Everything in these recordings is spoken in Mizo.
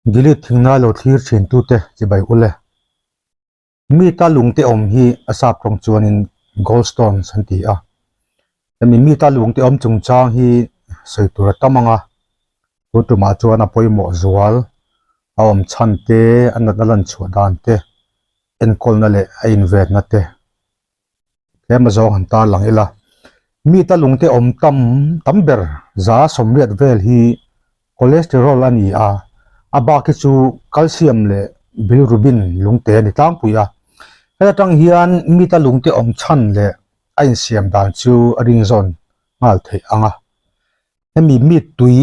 Delete thingna lo thlir thin tute chibai ul e. Mita lungte awm hi a sap tawng chuanin gallstones an ti a. Hemi mita lungte awm chungchang hi sawi tur a tam ang a, tun tumah chuan a pawimawh zual, a awm chhan te, a natna lan chhuah dan te, enkawlna leh a invenna te. Tlem azawng han tar lang ila, mita lungte awm tam tam ber 180 vel hi cholesterol a ni a, a bak hi chu calcium leh bilirubin lungte a ni tlangpui a. Heta tang hian mita lungte awm chhan leh a insiam dan chu a rinzawn nghal theih ang a. Hemi meat tui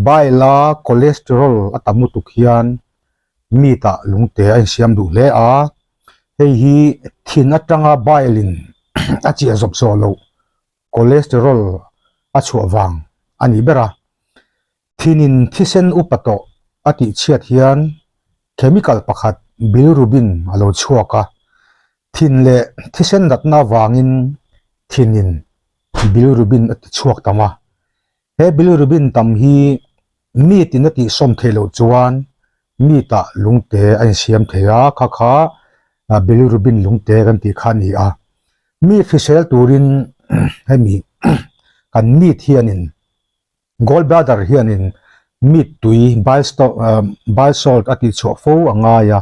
bile a cholesterol a tam lutuk hian meat ah lungte a insiam duh hle a, hei hi thin atanga bile in a chiah zawp zawh loh cholesterol a chhuah vang a nih ber a. Thin in thisen upa tawh a tih chhiat hian chemical pakhat bilirubin a lo chhuak a, thin leh thisen natna avangin thin in bilirubin a ti chhuak tam a. He bilirubin tam hi meat in a tihsawm theih loh chuan meat ah lungte a insiam thei a, kha kha bilirubin lungte kan tih kha a ni a. Meat hrisel turin hemi kan meat hianin Gallbladder hianin meat tui bile salt a tihchhuah fo a ngai a,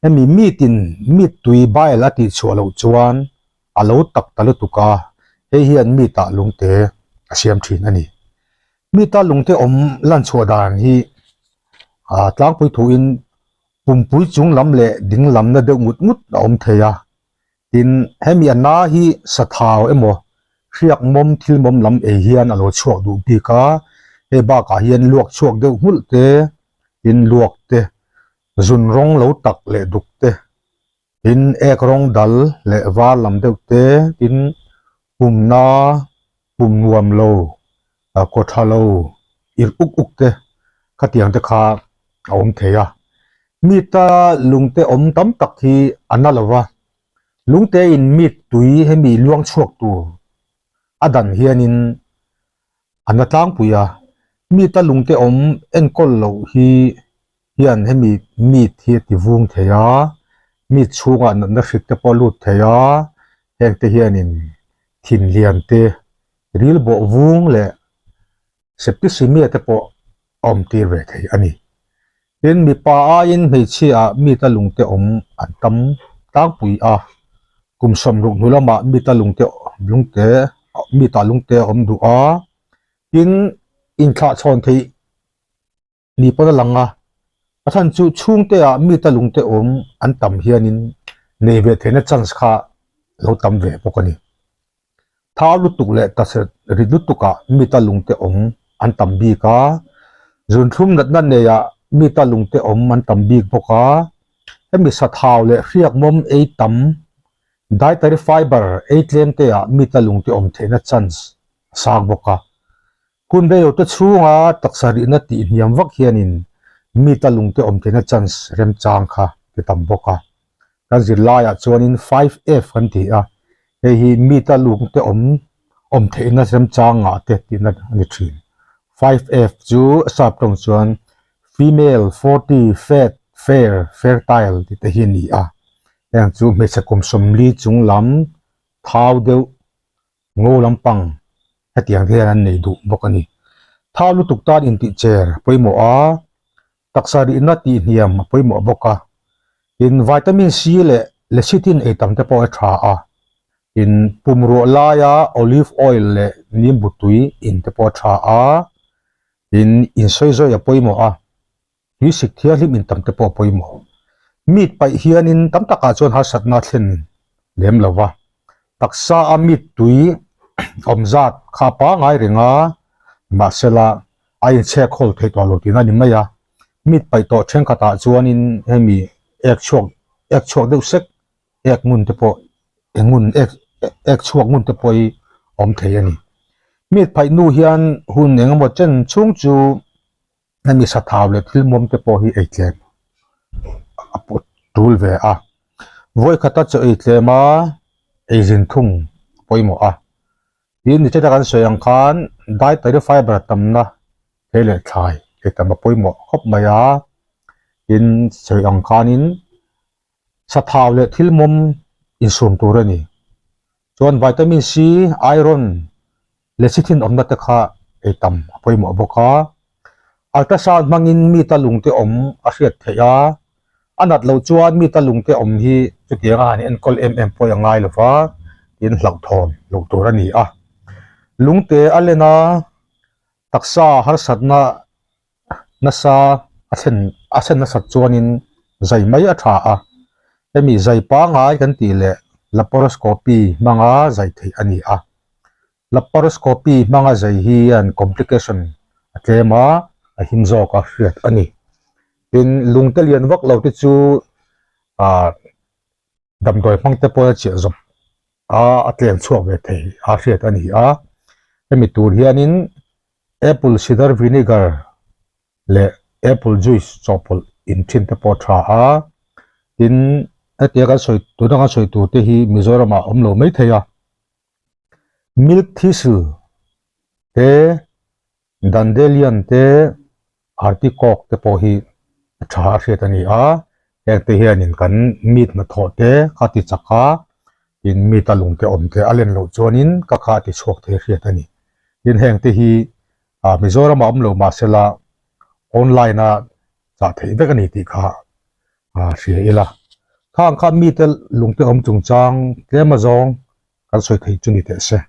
hemi meat in meat tui bile a tihchhuah loh chuan a lo tak ta lutuk a, hei hian meat ah lungte a siam thin a ni. Meat a lungte awm lan chhuah dan hi tlangpui thuin pumpui chung lam leh ding lamna deuh ngut ngut a awm thei a, Tin, hemi a na hi sathau emaw hriak mawm thil mawm lam ei hian a lo chhuak duh bik a, hei bakah hian luak chhuak deuh nghulh te, tin luak te, zun rawng lo tak leh duk te, tin ek rawng dal leh var lam deuh te, tin pumna pum nuam lo, kaw tha lo, irh uk uk te khatiang te kha a awm thei a. Mita lungte awm tam tak hi a na lo va, lungte in mit tui hemi luang chhuak tur a dan hianin a na tlangpui a. Mita lungte awm enkawl loh hi hian hemi meat hi a ti vung thei a, meat chhungah natna hrik te pawh a lut thei a, heng te hianin thin lian te, ril bawh vung leh septicemia te pawh a awm tir ve thei a ni. Tin, mipa aiin hmeichhia ah meat a lungte awm an tam tlangpui a, kum 60 hnu lamah meat a lungte lungte meat ah lungte a awm duh a, tin, inthlahchhawn theih ni pawn a lang a, a chhan chu chhungte ah mita lungte awm an tam hianin nei ve theihna chance kha lo tam ve bawk a ni. Thau lutuk leh taksa rit lutuk ah mita lungte awm an tam bik a, zunthlum natna nei ah mita lungte awm an tam bik bawk a, hemi sathau leh hriak mawm ei tam dietary fiber ei tlem te ah mita lungte awm theihna chance a sang bawk a. Hun reilote chhunga taksa rihna tih hniam vak hianin mita lungte awm theihna chance remchang kha ti tam bawk a. Kan zirlaiah chuanin 5F kan ti a, hei hi mita lungte awm awm theihna remchang ngah te tihna a ni thin. 5F chu sap tawng chuan female, forty, fat, fair, fertile tih te hi a ni a. Heng chu hmeichhe kum 40 chung lam thau deuh Ngo lampang hetiang te hian an nei duh bawk a ni. Thau lutuk tan intih cher a pawimawh a, taksa rihna tih hniam a pawimawh bawk a. Tin, vitamin C leh lecithin ei tam te pawh a tha a. Tin, pumruah laia olive oil leh nimbu tui in te pawh a tha a. Tin, insawizawi a pawimawh a. Tui sik thianghlim in tam te pawh a pawimawh. Meat paih hianin tam takah chuan harsatna a thlen lem lo va. Taksa a meat tui awm zat kha a pangai reng a, nimahsela a inchhek hawl theih tawh lo tihna a ni mai a. Meat paih tawh thenkhatah chuanin hemi ek chhuak ek chhuak deuh sek ek ngun te pawh eng ngun ek ek chhuak ngun te pawh hi awm thei a ni. Meat paih hnu hian hun engemaw chen chhung chu Hemi sathau leh thil mawm te pawh hi ei tlem a pawt tul ve a, vawi khata chaw ei tlem a ei zin thung a pawimawh a, tin nicheta kan sawi ang khan dietary fiber tamna thei leh thlai ei tam a pawimawh khawp mai a. Tin, sawi ang khanin sathau leh thil mawm insum tur a ni. Chuan vitamin C, iron lecithin awmna te kha ei tam a pawimawh bawk a. Ultrasound hmangin mita lungte awm a hriat theih a, a nat loh chuan mita lungte awm hi chutianga han enkawl em em pawh a ngai lo va, tin hlauhthawn loh tur a ni a. Lungte a len a, taksa harsatna nasa a thlen a thlen nasat chuanin zai mai a tha a, hemi zai pangngai kan tih leh laparoscopy hmanga zai theih a ni a, laparoscopy hmanga zai hian complication a tlem a, a him zawk a hriat a ni. Tin, lungte lian vak lo te chu ah damdawi hmang te pawh a chiah zawp a, a tlem chhuak ve thei a hriat a ni a, hemi tur hianin Apple cider vinegar leh apple juice chawhpawlh in thin te pawh a tha a, tin hetia kan sawi tuna kan sawi tur te hi Mizoram ah a awm lo mai thei a, milk thistle te dandelion te artichoke te pawh hi a tha a hriat a ni a, heng te hianin kan meat hnathawh te kha ti chak a tin meat a lung te awm te a len loh chuanin ka kha a ti chhuak thei a hriat a ni. Tin heng te hi ah Mizoram ah awm lo mahsela online a chah theih vek a ni tih kha ah hria ila. Khang kha mite lung te awm chungchang tlem azawng kan sawi theih chu ni teh se.